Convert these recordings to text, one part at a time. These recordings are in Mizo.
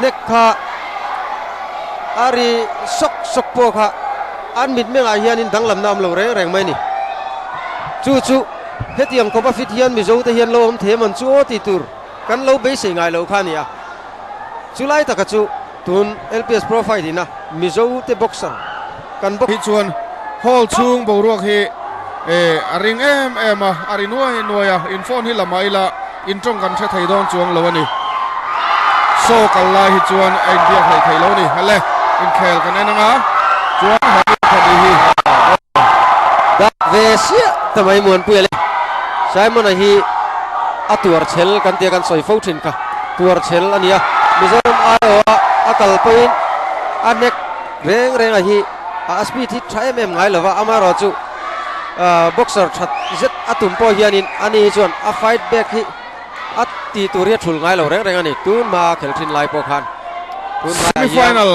Hnek kha a ri sawk sawk pawh kha an mitmengah hianin danglamna awm lo reng reng mai a ni. Chu chu hetiang khawpa fit hian Mizo te hian lo awm thei amawn chu aw tih tur kan lo beisei ngai lo kha a ni a. Chu lai taka chu tun LPS Pro Fight ina Mizo te boxer kan box. Hi chuan hall chhung boruak hi a ring em em a, a ri nuai nuai a, in phone hi la mah ila in tawng kan hre thei dawn chuang lo a ni. Show kal lai hi chuan a inbiak hlei thei lo a ni. Hale, inkhel kan en anga chuan he pahnih hi aw. Dak ve siah ta mai Muanpuia le. Simon-a hi a tuar chhel kan tia kan sawi fo thin kha. Tuar chhel a ni a, Mizoram aiawha a kal pawhin a hnek reng renga hi a speed hi tha em em ngai lova, amaherawhchu boxer that zet a tum pawh hianin ani hi chuan a fight back hi a tih tur hi a thul ngai lo reng reng a ni. Tun hma a khel thin lai pawh khan tun hmaiah hian. Semi-final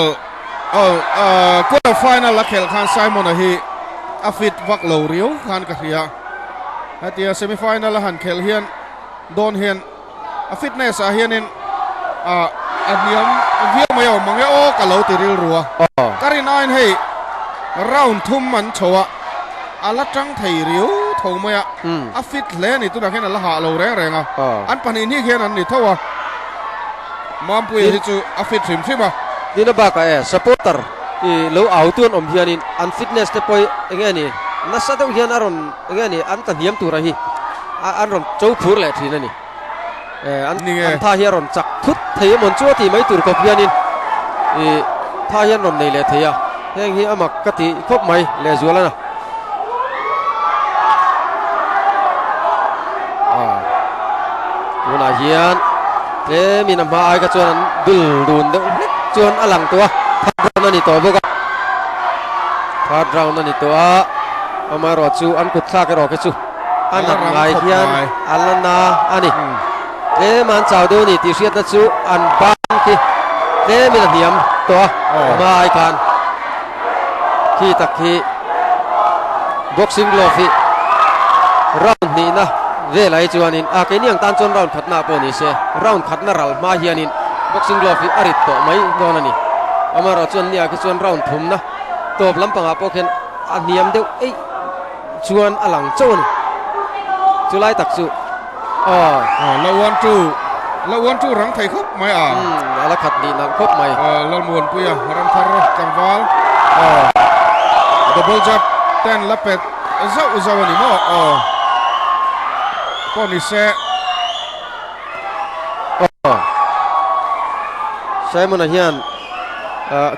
oh quarter final a khelh khan Simon-a hi a fit vak lo riau khan ka hria. Hetia semi-final a han khelh hian dawn hian a fitness ah hianin ah a hniam viau mai a awm ang e aw ka lo ti rilru a. Ka rin aiin hei round thum an chho a, a la tang thei riau tho mai a, a fit hle a ni tunah khian a la hah lo reng reng a, an pahnih hnih khian an ni tho a, Mampuia hi chu a fit hrim hrim a. Tin a bakah e supporter i lo au tu an awm hianin an fitness te pawh eng nge ni nasa deuh hian a rawn eng nge ni an tla hniam tur a hi. An rawn cho phur leh thin a ni. An tha hi a rawn chak thut thei emawn chu a tih mai tur khawp hianin ih tha hian rawn nei leh thei a. Heng hi a mak ka tih khawp mai lehzual a na. Tunah hian tlemin a hma ai kha chuan an dul dun deuh hlek chuan a lang tawh a. Third round a ni tawh bawk a. Third round a ni tawh a. Amaherawhchu an kut thlak erawh kha chu. A nat ngai hian a la na a ni. Tlem an chau deuh a ni tih hriatna chu an ban khi tlemin a hniam tawh a, a hma ai khan khi tak hi boxing glove hi round hnihna velah hi chuanin a keini ang tan chuan round khatna pawh ni se round khatna ral hma hianin boxing glove hi a rit tawh mai dawn a ni. Amaherawh chuan nia khi chuan round thumna tawp lampangah pawh khian a hniam deuh eih. Chuan a lang chauh a ni. Chu lai tak chu aw. Aw la uan tu, la uan tu rang thei khawp mai a. Umm a la khat nih nalh khawp mai. Aw Lalmuanpuia Ramthar tlangval aw double jab ten la pet zauh zauh a ni maw aw pawh ni se. Aw Simon-a hian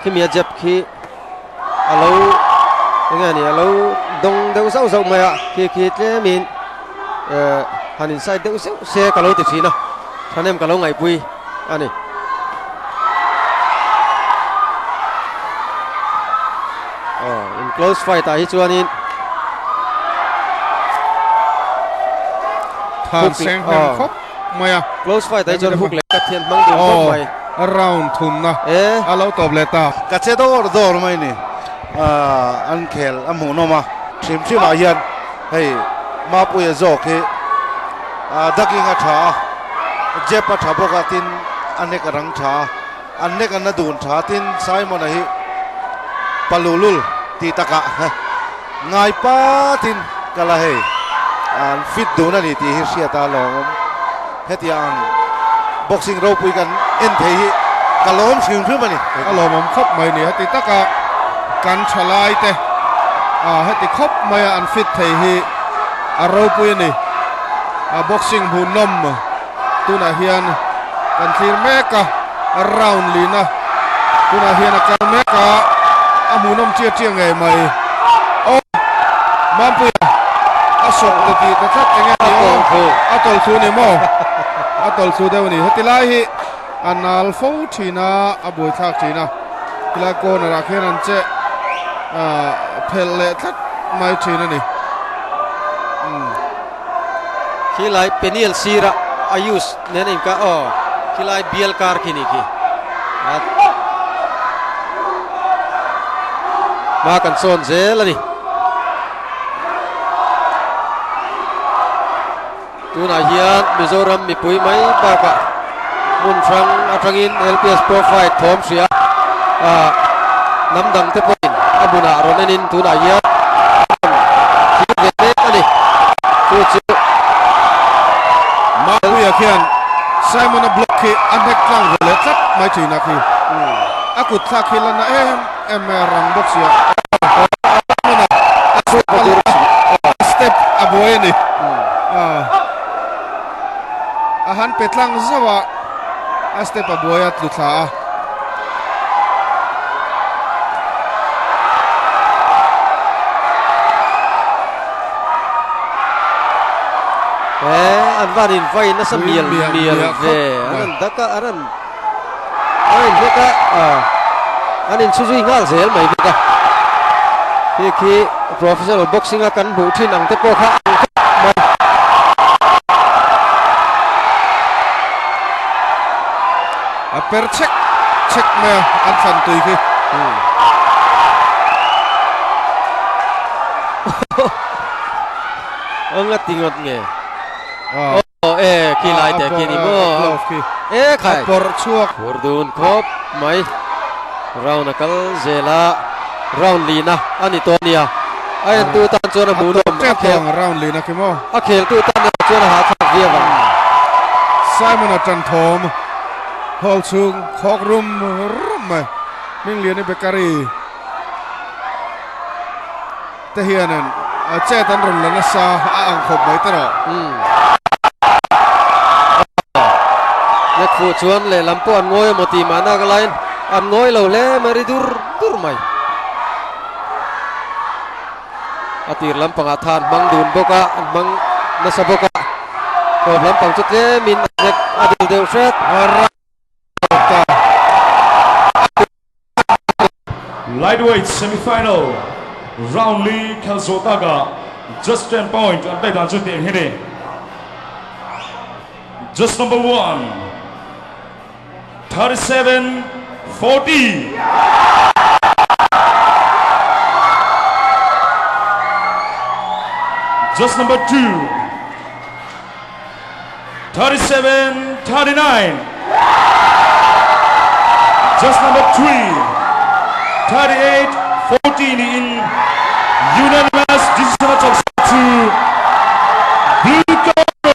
khimi a jab khi. A lo enge ni a lo dawng deuh zauh zauh mai a khi khi tlemin eh han inside deuh zeuh se ka lo ti thin a thahnem ka lo ngaihpui a ni. Aw in close fight ah hi chuanin Than seng hnem khawp mai a. Close fight ah hi chuan hook leh cut hian hmang dun khawp mai. Aw round thumna a lo tawp leh ta. Ka che dawr dawr mai ni an khel a hmuhnawm a. Hrim hrim ah hian hei Mapuia zawk hi ducking a tha a, jab a tha bawk a tin a neck a rang tha a, an neck an la dun tha a tin Simon-a hi palulul tih takah ngai patin ka la hei an fit dun a ni tih hi hriat a lawmawm. Hetiang boxing ropui kan en thei hi ka lawm hrim hrim a ni. Ka lawmawm khawp mai ni. Heti taka kan thalai te heti khawp maia an fit thei hi a ropui a ni. Boxing hmuhnawm tunah hian kan thlir mek a, round lina tunah hian a kal mek a, a hmuhnawm chiah chiah ngei mai. Aw Mampuia a sawk ta tih ta tlat eng nge ni aw, a tawlh thu ni maw, a tawlh thu deuh a ni. Heti lai hi a nal fo thin a, a buaithlak thin a, helai corner ah khian an che phelh leh tlat mai thin a ni. Khilai Peniel sira Ayush nen a inkar aw khilai bial kar khi ni khi hma kan sawn zel a ni. Tunah hian Mizoram mipui mai bakah Hmun hrang atangin LPS Pro Fight thawm hria a hnam dang te pawhin a hmunah rawn enin tunah hian a rawn thlir ve mek a ni. Chu chu Mapuia khian Simon-a block khi a hnek tlang ve leh tlat mai thin a khi. A kut thlak khi la na em em mai a rang bawk sia. Simon-a a step a buai a ni. A han pe tlang zauh a, a step a buai a tlu thla a. He an van in vai nasa mial mial ve an an dak a an an a in hlek a an in chhu zui nghal zel mai bawk a khi khi professional boxing a kan hmuh thin ang te pawh kha ang khawp mai. A per chek chek mai a an thlan tui khi. Eng a ti ngawt nge? Aw e khi lai te khi ni maw? E khai. A pawrh chhuak. Phur dun khawp mai. Round a kal zel a, round lina a ni tawh nia. A entu tan chuan a hmuhnawm. A tawp tep ang round lina khi maw? A kheltu tan erawh chuan a hahthlak viau ang. Simon-a tan thawm hall chhung khawk rum rum mai. Hmingliani Bakery te hianin chet an rawn la nasa a ang khawp mai te rawh. Nek fuh chuan lehlam pawh an ngawi emaw tih mahna ka laiin an ngawi lo hle mai ri dur dur mai. A tir lampangah tha an hmang dun bawk a, an hmang nasa bawk a. Tawp lampang chu tlemin a nek a dil deuh hret. Lightweight semi-final round li khel zawh takah just 10 point an pek dan chu tih ang hi ni. Just number one, 37 40. Just number two, 37 39. Just number 3, 38 14 in unanimous decision a chawk to Blue Corner.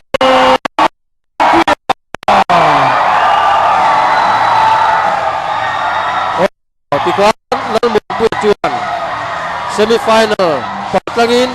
Tikhuan Lalmuanpuia chuan semi-final paltlangin.